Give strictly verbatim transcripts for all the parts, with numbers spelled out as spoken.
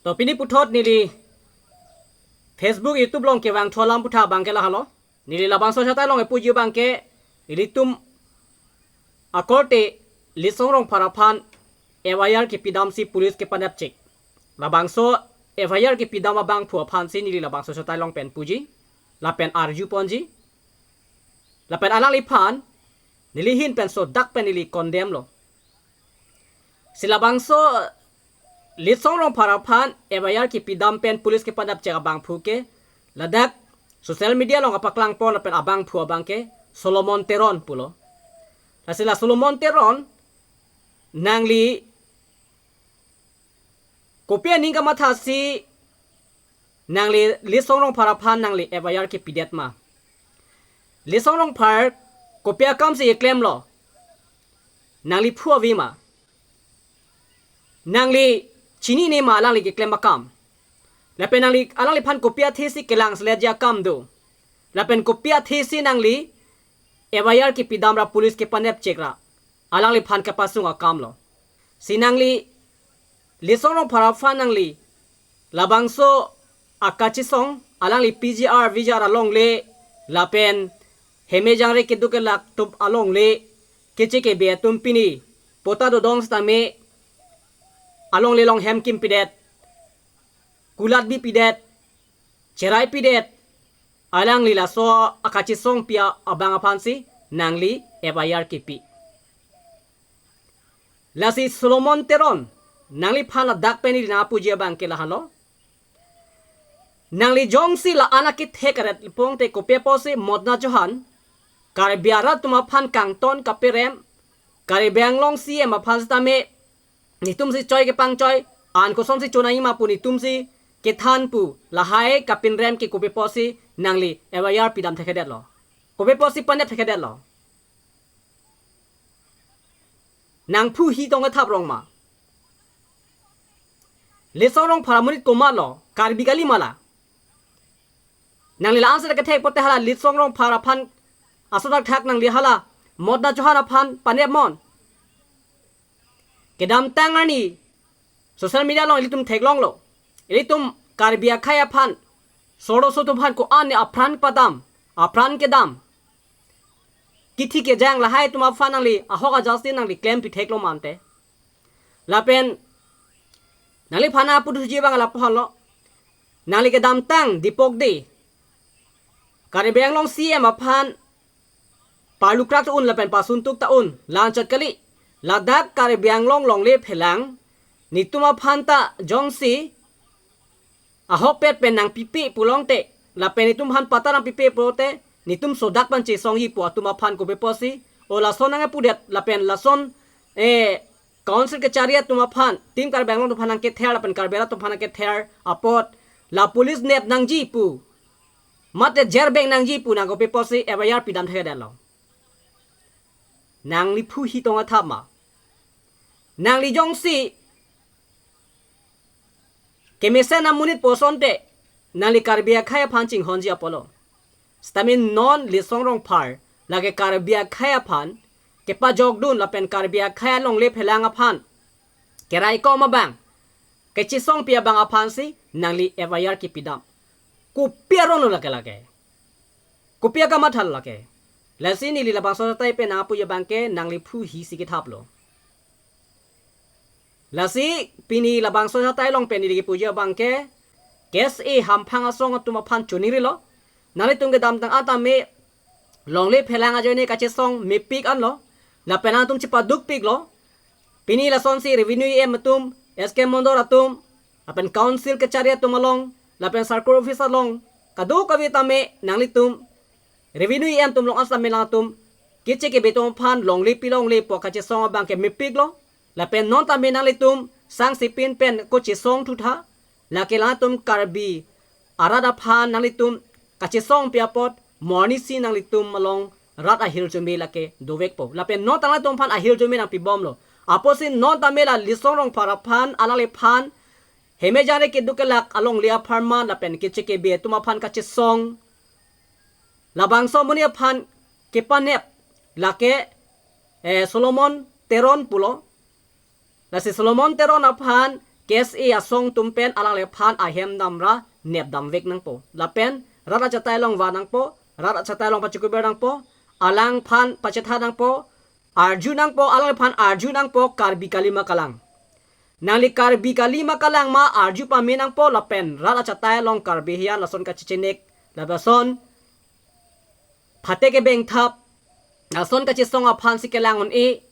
To pini puthot neli Facebook, YouTube along kevang thu alam aphuthak abangke lahelo. Neli labangso achatai along kepuji abangke, ilitum akorte Litsong Rongphar aphan F I R kepidamsi police kepanepchek. Labangso F I R kepidam abangphu aphansi neli labangso achatai along pen puji, lapen arju ponji. Lapen alangliphan neli ahin pen sodak pen neli condemn lo. Si labangso Litsong Rongphar aphan F I R kepidam pen police kepanepchek abangphu ke ladak social media along kapaklang pon lapen abangphu abangke Solomon Teron pulo. Lasi la Solomon Teron, nangli kopi aning kamathasi nangli Litsong Rongphar aphan nangli F I R kepidet ma? Litsong Rongphar kopi akamsi keklemlo? Nangli phu ave ma? Nangli chinine ma alangli keklem akam? Lapen nangli alangliphan kopi athesi kelang seletji akam do? Lapen kopi athesi nangli F I R kepidam ra police kepanepchek ra alangliphan kepasung akam lo? Si nangli Litsong Rongphar aphan nangli labangso akachesong, alangli P G R V G R alongle lapen heme jangre keduk kelak atum alongle, keche kebe atum pini patta dodong setame alongle along hem kimpidet, kulat bipidet, cherai pidet, alangli laso akachesong pi abang aphansi nangli F I R kepi. Lasi Solomon Teron, nangliphan ladak pen neli nangpuji abangke lahelo. Nangli jongsi la-an akethek aret pongte kopi apotsi Motna Johan Karbi arat atum aphan kangton kaperem, Karbi Anglong C M aphan setame netumsi choi kepangchoi, an kosonsi chonai ma pu netumsi kethan pu lahai kapinrem ke kopi apotsi nangli F I R pidam thekthedetlo? Kopi apotsi panep thekthedetlo? Nang phu hi tong kethap rong ma? Litsong Rongphar amonit komatlo, Karbi kali ma la? Nangli la-an seta kethek pote hala Litsong Rongphar aphan aso thakthak nangli hala Motna Johan aphan panep mon? Kedamtang arni social media along ilitum theklonglo. Ilitum Karbi akhei aphan, sordo so atum aphan ko-an ne apran padam, apran kedam, kithi kejang lahai atum aphan nangli ahok ajasti nangli klem pitheklo mante. Lapen nangliphan nangputhuji abang lapuhanlo. Nangli kedamtang Dipok Day Karbi Anglong C M aphan parlukrak ta un lapen pasuntuk ta un, la-anchot kali. Ladak Karbi Anglong longle phelang netum aphan ta jongsi ahokpet pen nangpipe pulote, lapen netum aphan patta nangpipe pulote, netum sodak pen chesongji pu atum aphan kopi apotsi, o lason nangpudet lapen lason, eh, council kachari atum aphan, Team Karbi Anglong atum aphan nangkether lapen Karbi arat atum aphan nangkether apot, la police nep nangji pu, mate jer beng nangji pu nang kopi apotsi F I R pidam thekthedetlo? Nangli phu hi tong kethap ma? Nangli jongsi kemesen amonit pu asonte, nangli Karbi akhei aphan chinghonji apotlo. Setame non Litsong Rongphar lake Karbi akhei aphan kepajokdun lapen Karbi akhei alongle phelang aphan keraikom abang, kachesong pi abang aphansi nangli F I R kepidam. Kopi aron lo lake lake? Kopi akamathalo lake? Lasi neli labangso achatai pen nangpuji abangke nangli phu hisi kethaplo. Lasi pini labangso achatai along pen neli kepuji abangke, K S A hamphang asong atum aphan choningrilo. Nanglitum kedamtang an tame longle phelang ajoine kachesong mepik anlo. Lapen nangtum chepadukpiklo. Pini lasonsi Revenue E M atum, S K Mondol atum, lapen council kachari atum along, lapen circle office along, kadokave tame nanglitum Revenue E M atum along asam melang atum, keche kebe atum aphan longle pi longle pu kachesong abangke mepiklo. Lapen non tame nanglitum sangsipin pen kochesong thutha. Lake latum Karbi arat aphan nanglitum kachesong pi apot, mo arnisi nanglitum along rat ahirjume lake dovekpo. Lapen non ta nanglitum aphan ahirjume nangpibomlo. Apotsi non tame la Litsong Rongphar aphan, alangliphan heme jangre keduk kelak alongle apharman lapen keche kebe atum aphan kachesong, labangso amonit aphan kepanep lake, eh, Solomon Teron pulo. Lasi Solomon Teron aphan K S A asong atum pen alangliphan ahem damra nepdamvek nangpo. Lapen rat achatai along van nangpo, rat achatai along pachikubir nangpo, alangphan pachethan nangpo, arju nangpo, alangliphan arju nangpo, Karbi kali ma kalang. Nangli Karbi kali ma kalang ma arju pame nangpo, lapen rat achatai along Karbi hian lason kachechenek, lapuson phate kebengthap, lason kachesong aphansi kelang un-e,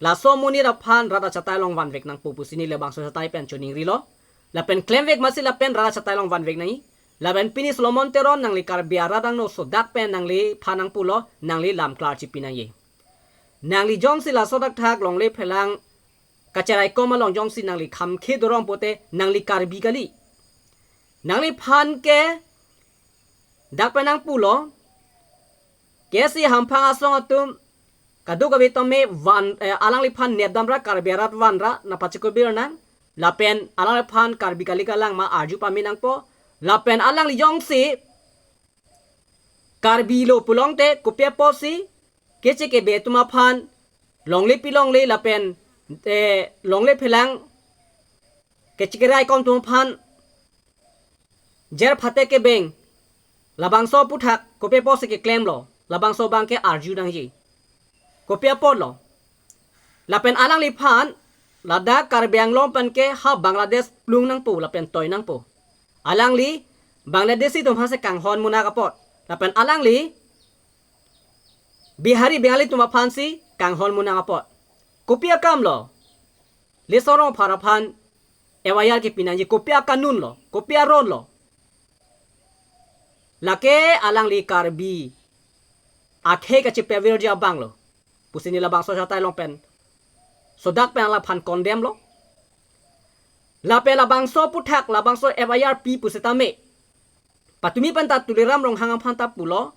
laso amonit aphan rat achatai along vanvek nangpo pusi neli labangso achatai pen choningrilo. Lapen klemvek masi lapen rat achatai along vanvek nangji. Lapen pini Solomon Teron nangli Karbi arat angno sodak pen nangliphan nangpulo, nangli lam klarchipi nangji. Nangli jongsi laso thakthak longle phelang kacheraikom along jongsi nangli khamkhe dorong pote nangli Karbi kali. Nangliphan ke dak pen nangpulo, K S A hamphang asong atum kadokave tame van, eh, alangliphan nepdamra Karbi arat vanra nangpachikubir nang. Lapen alangliphan Karbi kali kalang ma arju pame nangpo. Lapen alangli jongsi Karbi lo pulote kopi apotsi keche kebe atum aphan longle pilongle lapen, eh, longle phelang kechekeraikom atum aphan jer phate kebeng, labangso aphuthak kopi apotsi keklemlo, labangso abangke arju nangji. Kopi apotlo? Lapen alangliphan ladak Karbi Anglong pen ke ha Bangladesh plung nangpo lapen toi nangpo. Alangli Bangladeshi atum aphansi kanghon munak apot. Lapen alangli Bihari Bengali atum aphansi kanghon munak apot. Kopi akamlo? Lisong Rongphar aphan F I R kepi nangji, kopi akanunlo, kopi aronlo? Lake alangli Karbi akhei kachepavirji abanglo pusi neli labangso achatai along pen sodak pen alangphan condemn lo. Lapen labangso aphuthak, labangso F I R pi pusitame patumi penta Tuliram Ronghang aphan ta pulo,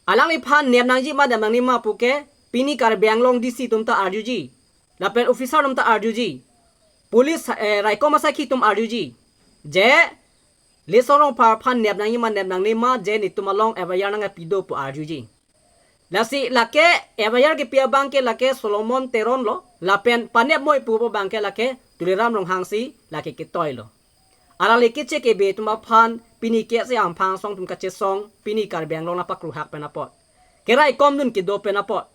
alangliphan nep nangji ma nep nangne ma puke pini Karbi Anglong D C atum ta arjuji, lapen officer atum ta arjuji, police, eh, raikom asakhi atum arjuji, je Lisong Rongphar aphan nep nangji ma nep nangne ma, je netum along F I R nangkepi do pu arjuji. Lasi lake F I R kepi abangke lake Solomon Teron lo, lapen panep moi pupo abangke lake Tuliram Ronghangsi lake ketoilo. Alangli keche kebe atum aphan pini K S A hamphang asong atum kachesong pini Karbi Anglong nangpakruhak pen apot, keraikomdun kedo pen apot,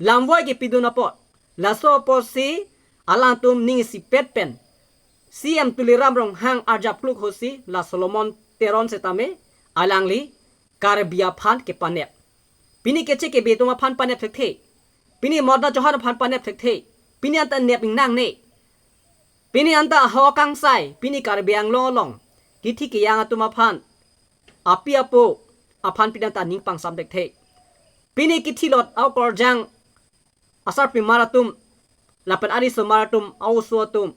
lamvoi kepidun apot, laso apotsi alangtum ning isipet pen C M Tuliram Ronghang arjap kluk ahutsi la Solomon Teron setame alangli Karbi aphan kepanep. Pini keche kebe atum aphan panep thekthe. Pini Motna Chauhan aphan panep thekthe. Pini anta nep ingnangne. Pini anta ahok akangsai, pini Karbi Anglong along kithi keyang atum aphan, api apo aphan pini anta ning pangsam thekthe. Pini kithilot akorjang asarpimar atum, lapen arisomar atum, a-oso atum,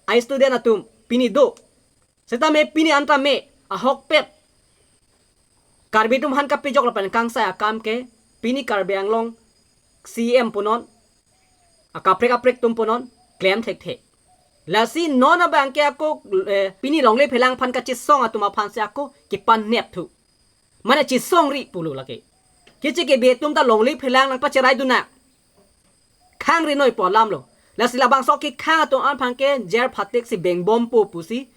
a-student atum pini do. Setame pini anta me ahokpet Karbi atum aphan kapejok lapen kangsai akam ke pini Karbi Anglong C M punon, akaprek kaprek atum punon klem thekthe. Lasi non abangke ako, eh, pini longle phelang aphan kachesong atum aphansi ako kepanepthu. Mane chesongri pulo lake. Keche kebe atum ta longle phelang nangpacherai dun nang. Khangri noi pu alamlo. Lasi labangso kekhang atum aphan ke jer phateksi bengbompo pusi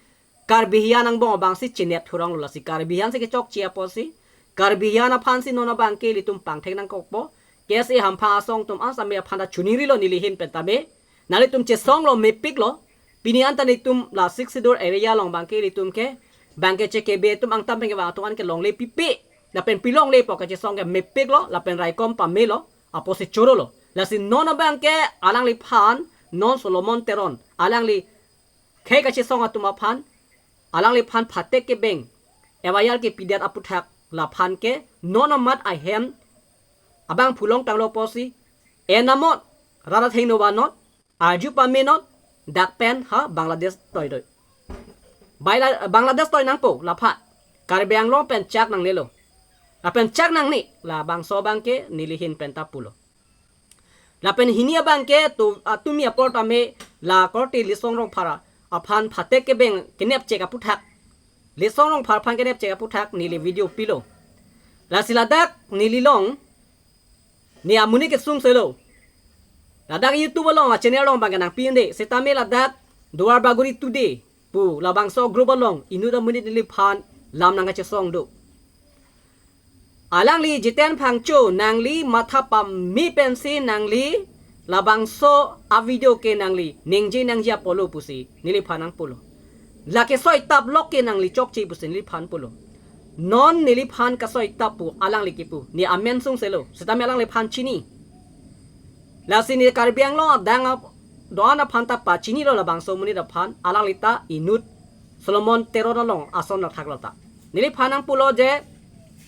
Karbi hian angbong abangsi chinep thuronglo, lasi Karbi hiansi kechokche apotsi Karbi hian aphansi non abangke ilitum pangthek nangkokpo. K S A hamphang asong atum asame aphan ta choningrilo neli ahin pen tame. Nanglitum chesonglo mepiklo. Pini anta nelitum la Sixth Schedule area along abangke ilitum ke bangke keche kebe atum angtan pen kevang atum an ke longle pipe. Lapen pilonglepo, kachesong ke mepiklo, lapen raikom pamelo, apotsi chorolo. Lasi non abangke alangliphan, non Solomon Teron, alangli khei kachesong atum aphan, alangliphan phatek kebeng F I R kepidet aphuthak laphan ke non amat ahem abangphu longtanglo apotsi, en amot, rat athengno vannon, arju pamenon, dak pen ha Bangladesh toidoi. Baila-, Bangladesh toi nangpo laphan. Karbi Anglong pen chak nangnelo. Lapen chak nangne, labangso abangke neli ahin pen ta pulo. Lapen hini abangke tu, atumi apor tame la korte Lisong Rongphar aphan phatek kebeng kenepchek aphuthak, Lisong Rongphar aphan kenepchek aphuthak neli video pilo. Lasi ladak neli along, ne amonit kesung selo. Ladak YouTube along, a-channel along abangke nangpi un-e, setame ladak Duar Bagori Today pu labangso group along inut amonit neliphan lam nangkachesong do. Alangli Jiten Phangcho, nangli matha pame pensi nangli labangso a-video ke nangli ningje nangji apotlo pusi neliphan nangpulo. Lake soi tap lok ke nangli chokche pusi neliphan pulo. Non neliphan kasoi tap pu alangli kipu. Ne amen sungselo. Setame alangliphan chini. Lasi ne Karbi Anglong adang a-, do-an aphan ta pachinilo labangso amonit aphan, alangli ta inut Solomon Teron along ason athak lo ta. Neliphan nangpulo je,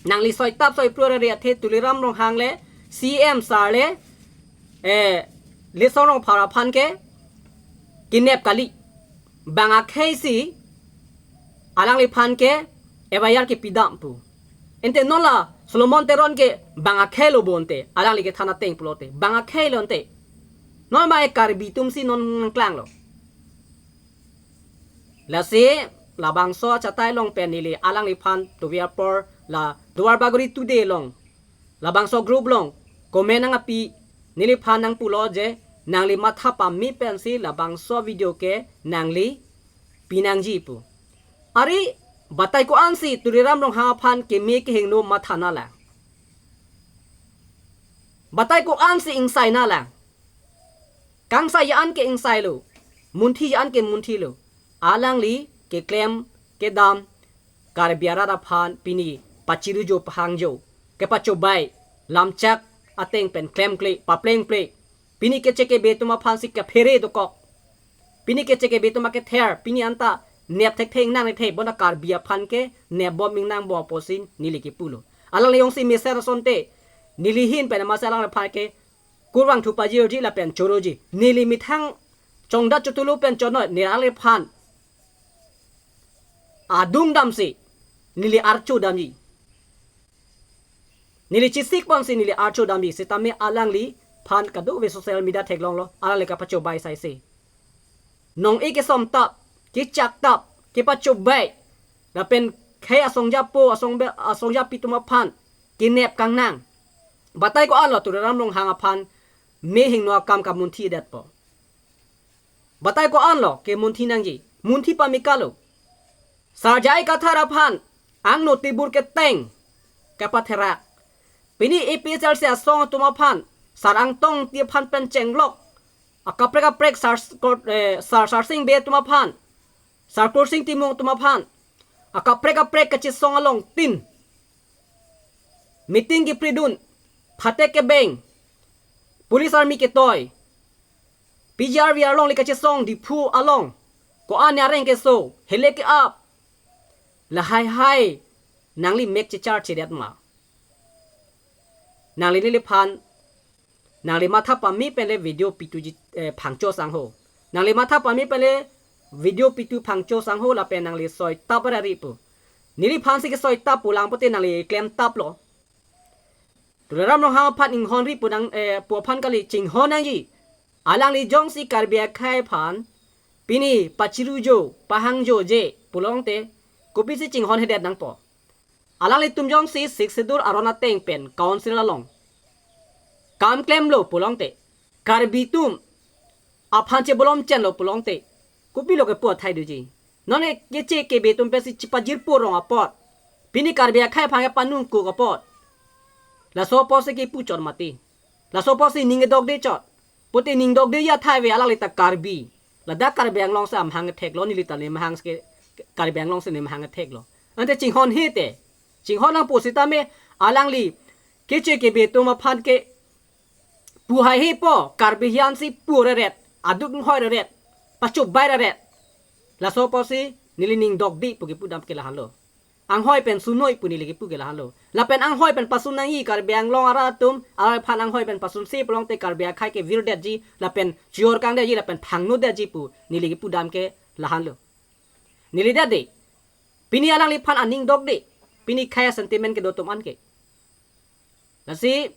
nangli soi tap soi phru arari athe Tuliram Ronghang le, C M sir le, eh, Litsong Rongphar aphan ke kinep kali. Bang akhei si alangliphan ke F I R kepidam pu. Ante non la Solomon Teron ke bang akhei lo bonte, alangli kethan ateng pulote, bang akhei lo ante. Non ma e Karbi atum si non nangklanglo. Lasi labangso achatai along pen neli alangliphan tovi apor la Duar Bagori Today along, labangso group along comment nangpi, neliphan nangpulo je, nangli matha pame pensi labangso video ke nangli pinangji pu. Ari, batai ko-ansi Tuliram Ronghang aphan keme kehingno matha nanglang? Batai ko-ansi ingsai nanglang? Kangsai ja-an ke ingsailo, munthi ja-an ke munthilo. Alangli keklem kedam Karbi arat aphan pini pachirujo pahangjo, kepachobai, lamchak ateng pen klemkle, paplengple. Pini keche kebe atum aphan si kaphere dokok. Pini keche kebe atum akether, pini anta nep thekthe ingnang thekthe, bonta Karbi aphan ke nepbom ingnangbom apotsi neli kipulo. Alangli jongsi mesen asonte, neli ahin pen amatsi alangliphan ke kurvangthu pajirji lapen choroji. Neli methang chongdat chotulu pen chonoi, neli alangliphan adung damsi neli archo damji. Neli chesik ponsi neli archo damji, setame alangliphan kadokave social media theklonglo, alangli kapachobai saise. Nong-e kesom tap, kechak tap, kepachobai, lapen khei asongjapo, asongbe-, asongjapi atum aphan kenep kangnang. Batai ko-anlo Tuliram Ronghang aphan mehingno akam kamunthi detpo? Batai ko-anlo kemunthi nangji? Munthi pame kalo. Sar J I Kathar aphan angno tebur keteng kapatherak. Pini A P H L C asong atum aphan, Sar Angtong Engti aphan pen chenglok, akaprek kaprek Sar Kor-, eh, Sar Sarsing Bey atum aphan, Sar Kursing Timung atum aphan, akaprek kaprek kachesong along tin meeting kepridun, phatek kebeng, police army ketoi, P G R V along le kachesong Diphu along, ko-an areng keso, hele ke-ap, lahai hai nangli mek chechar chedet ma? Nangli neliphan, nangli matha pame penle video pitu ji, eh, Phangcho sangho. Nangli matha pame penle video pitu Phangcho sangho lapen nangli soi tap arari pu. Neliphan si kesoi tap pulang pute nangli klem taplo. Tuliram Ronghang aphan inghonri pu nang, eh, pu aphan kali, chinghon nangji. Alangli jongsi Karbi akhei aphan pini pachirujo, pahangjoje pulote, kopisi chinghon hedet nangpo? Alanglitum jongsi Sixth Schedule aron ateng pen council along kam klemlo pulote, Karbi atum aphan chebolom chenlo pulote, kopilo kepu athai doji? Non e keche kebe atum pensi chepajirpo rong apot, pini Karbi akhei aphan kepanung kuk apot, laso apotsi kepu chot mati. Laso apotsi ning kedokde chot. Pute ning dokde athai ave, alangli ta Karbi. Ladak Karbi Anglong si amahang ketheklo, neli ta ne mahang ke, Karbi Anglong si ne mahang ketheklo. Ante chinghon hite. Chinghon nangpo setame alangli keche kebe atum aphan ke pu haihepo, Karbi hian si pu reret, aduk inghoi reret, pachobai reret. Laso apotsi neli ning dokde pu kepu dam ke lahanlo. Anghoi pen sunoi pu neli kepu ke lahanlo. Lapen anghoi pen pasun nangji, Karbi Anglong arat atum, alangphan anghoi pen pasunse pulote Karbi akhei ke virdetji, lapen chior kangdetji, lapen phangnodetji pu neli kepu dam ke lahanlo. Neli dade. Pini alangliphan aning dokde. Pini khei sentiment kedo atum an ke. Lasi,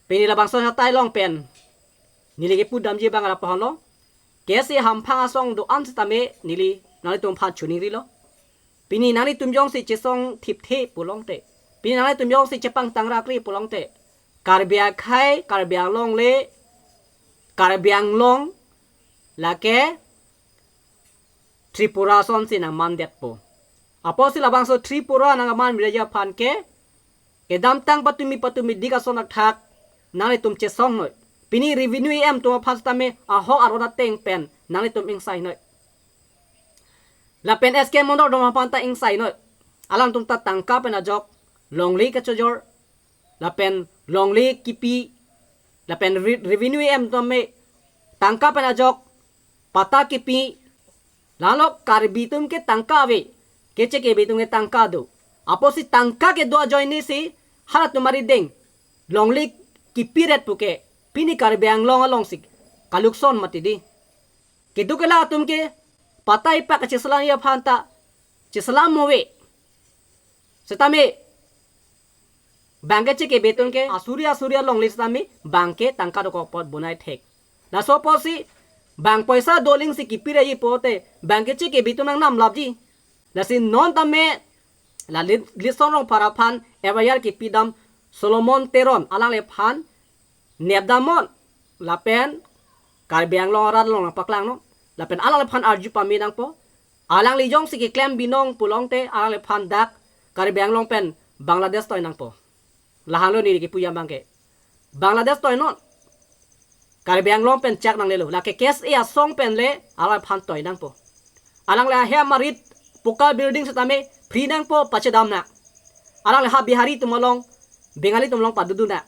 pini labangso achatai along pen neli kepu damji abang lapu-an lo. Kesi hamphang asong do-an setame neli nanglitum aphan choningrilo. Pini nanglitum jongsi chesong thipthe pulote, pini nanglitum jongsi chepangtang rakri pulote, Karbi akhei, Karbi Anglong le, Karbi Anglong lake Tripura asonsi nangmandetpo. Apotsi labangso Tripura nangman village aphan ke kedamtang patumi patumi dik ason athak nanglitum chesong noi. Pini revenue E M atum aphan setame ahok aron ateng pen nanglitum ingsainoi. Lapen S K Mondal atum aphan ta ingsainoi. Alangtum ta tangka pen ajok longle kachojor, lapen longle kipi, lapen re-, revenue E M atum me tangka pen ajok patta kipi. Lalo Karbi atum ke tangka ave, Keche Kebe atum ke tangka do. Apotsi tangka kedo ajoinesi halatum arideng longle kipiret puke pini Karbi Anglong alongsi kalukson mati di. Keduk ke latum ke patta ipak kacheselam aphan ta cheselam ave. Setame bang Keche Kebe atum ke asuri asuri alongle setame bang ke tangka dokok apot bonai thek. Laso apotsi bang poisa doling si kipire ji pote bang Keche Kebe atum nangnam lapji. Lasi non tame la Lit-, Litsong Rongphar aphan F I R kipidam Solomon Teron alangliphan nepdamnon, lapen Karbi Anglong arat along nangpaklangnon, lapen alangliphan arju pame nangpo. Alangli jongsi keklem binong pulote alangliphan dak Karbi Anglong pen Bangladesh toi nangpo. Lahenlo neli kipu abang ke. Bangladesh toinon. Karbi Anglong pen chak nanglelo. Lake K S A asong pen le alangliphan toi nangpo. Alangli ahem arit puka building setame free nangpo, pachedam nang. Alangli ha Bihari atum along, Bengali atum along padodun nang.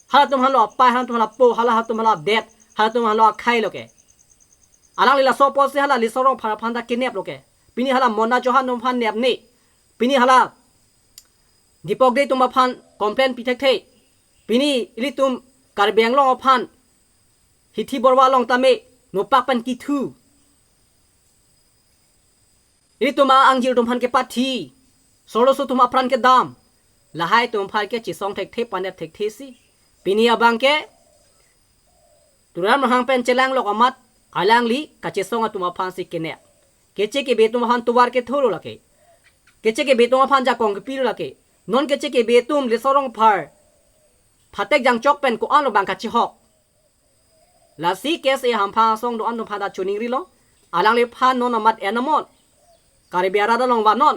Halatum henlo apei, halatum henlo apo, hala halatum henlo adet, halatum henlo akhei lo ke. Alangli laso apotsi hala Litsong Rongphar aphan ta kenep lo ke. Pini hala Mona Chauhan atum aphan nepne. Pini hala Dipok Dey atum aphan complain pi thekthe. Pini ilitum Karbi Anglong aphan Hithi Borwa along tame nopak pen kithu. Ilitum a-angjir atum aphan kepathi. Solo so atum apran kedam. Lahai atum aphan ke chesong thekthe, panep thekthesi. Pini abang ke Tuliram Ronghang pen chelanglok amat alangli kachesong atum aphansi kenep. Keche Kebe atum aphan tovar kethulo lake. Keche Kebe atum aphan jakong kepilo lake. Non Keche Kebe atum Litsong Rongphar phatek jangchok pen ko-anlo bang kachihok. Lasi K S A hamphang asong do-an atum aphan ta choningrilo. Alangliphan non amat enamon. Karbi arat along vannon.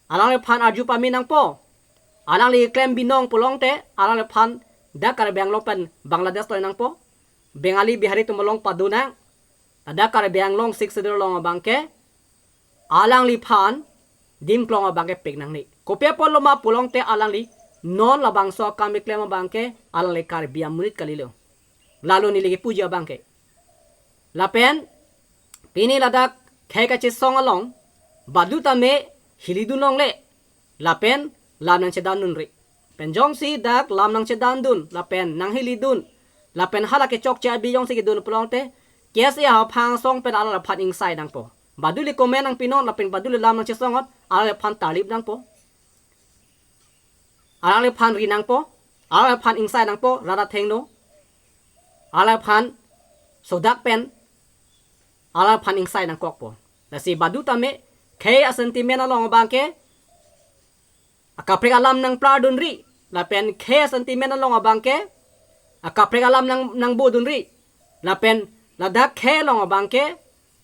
Alangliphan arju pame nangpo. Alangli klem binong pulote alangliphan dak Karbi Anglong pen Bangladesh toi nangpo. Bengali Bihari atum along pado nang. Ladak Karbi Anglong Sixth Schedule along abang ke alangliphan dim klong abang ke pek nangne. Kopi apotlo ma pulote alangli non labangso akam keklem abang ke alangli Karbi amonit kalilo. Lalo neli kipuji abang ke. Lapen pini ladak khei kachesong along badu tame hilidun longle. Lapen lam nangchedandunri. Pen jongsi dak lam nangchedandun, lapen nanghilidun, lapen hala kechokche abi jongsi kedun pulote, K S A hamphang asong pen alangliphan ingsai nangpo. Baduli comment nangpinon, lapen baduli lam nangchesong-ot, alangliphan tarlip nangpo. Alangliphan ri nangpo, alangliphan ingsai nangpo, rat athengno. Alangliphan sodak pen, alangliphan ingsai nangkokpo. Lasi badu tame, khei a-sentiment along abang ke, akaprek alam nangplardunri, lapen khei a-sentiment along abang ke, akaprek alam nang, nangbodunri, lapen ladak khei along abang ke,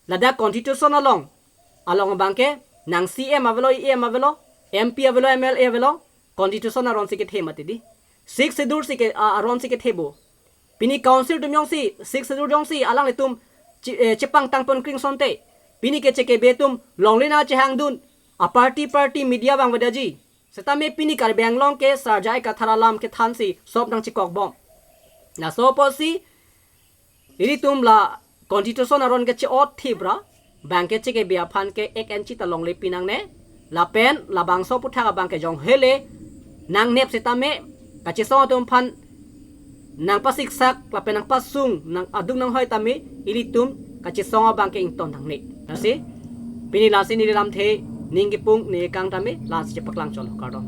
ladak constitution along, along abang ke, nang C M avelo, E M avelo, M P avelo, M L A avelo, constitution aronsi kethe mati di. Sixth Schedule si ke, a, aronsi kethebo. Pini council atum jongsi, Sixth Schedule jongsi, alanglitum chi-, eh, chepangtang pon kring asonte. Pini Keche Kebe atum longle nangchehangdun, a-party party media vangvedaji. Setame pini Karbi Anglong ke Sar J I Kathar alam kethansi sop nangchekokbom. Laso apotsi ilitum la constitution aron ke che-ot thibra, bang Keche Kebe aphan ke ek inchi ta longle pi nangne, lapen labangso aputhak abang ke jong hele nangnep setame, kachesong atum aphan nangpasiksak, lapen nangpasung, nang adung nanghoi tame, ilitum kachesong abang ke ington nangne. Lasi, pini lasi neli lamthe, ning kipung, ning kang tame, lasi chepaklang cholo, kardom.